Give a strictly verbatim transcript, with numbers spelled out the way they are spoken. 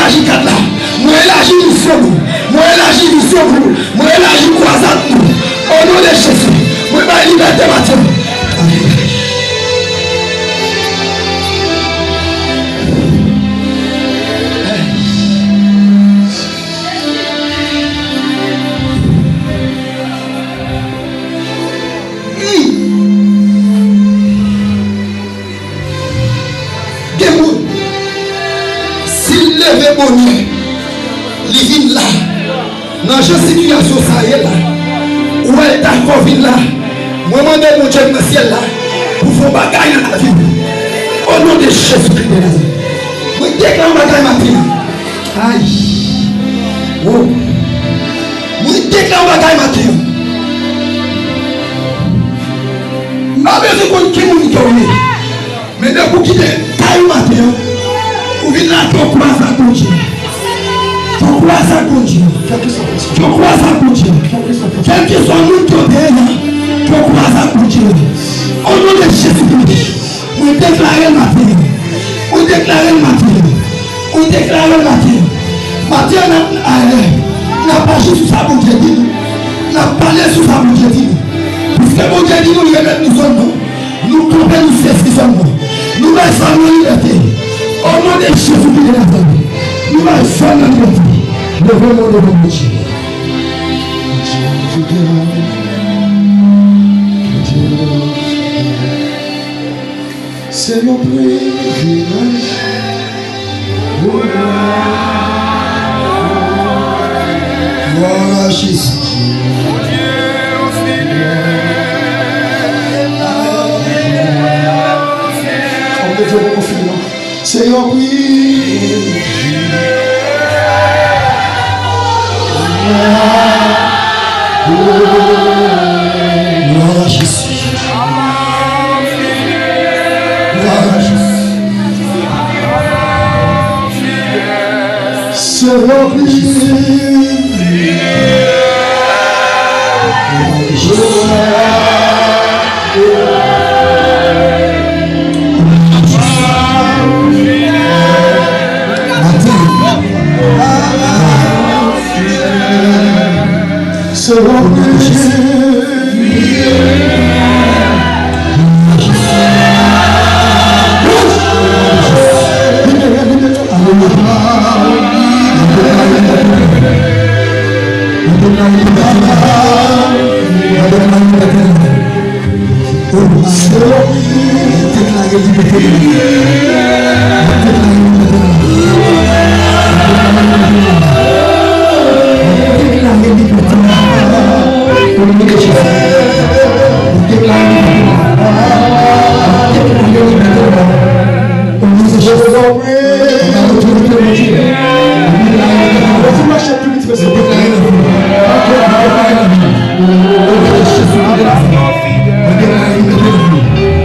elaji kad la. Mwen elaji misyon nou. Mwen elaji misyon nou. Mwen elaji kwazad nou. O non de Jezi, mwen bay libète maten. Gen moun, si l leve bonè, li vin la, nan jan sitiyasyon sa ye la, ou wè l dakò vin la, mwen mande Bondye k nan syèl la pou fè yon bagay nan lavi w. O non de Jezi Kris de Nazarèt, mwen deklare yon bagay maten an. Ay! Wo! Mwen deklare yon bagay maten an. M pa bezwen konn ki moun ke w ye. Men depi w kite kay ou maten an, ou vin la, fè w kwaze ak Bondye. Fè w kwaze ak Bondye. Fè w kwaze ak Bondye. Kèlkeswa moun ke w te ye a, fè w kwaze ak Bondye. O non de Jezi Kris. Mwen deklare l maten an. Mwen deklare l maten an. Mwen deklare l maten an. Maten an, n ap, n ap aji sou sa Bondye di nou. N ap pale sou sa Bondye di nou. Piske Bondye di nou, li remèt nou zòn nan. Nou kanpe, nou sezi zòn nan. Nou bay zòn nan libète. O non de Jezi Kris de Nazarèt. Nou bay zòn nan libète. Leve men w devan Bondye. Se yon privilèj. Glwa a Jezi. Kòm Bondye poko fini, non. Se yon privilèj. Glwa a Jezi. Glwa a Jezi. Se yon privilèj. Se yon privilèj. Alelouya. Mwen deklare libète. Mwen deklare libète. O, Senyè, deklare libète. Deklare libète. Deklare libète. O non de Jezi. Deklare libète. Deklare libète. O non de Jezi. Deklare libète. Deklare libète.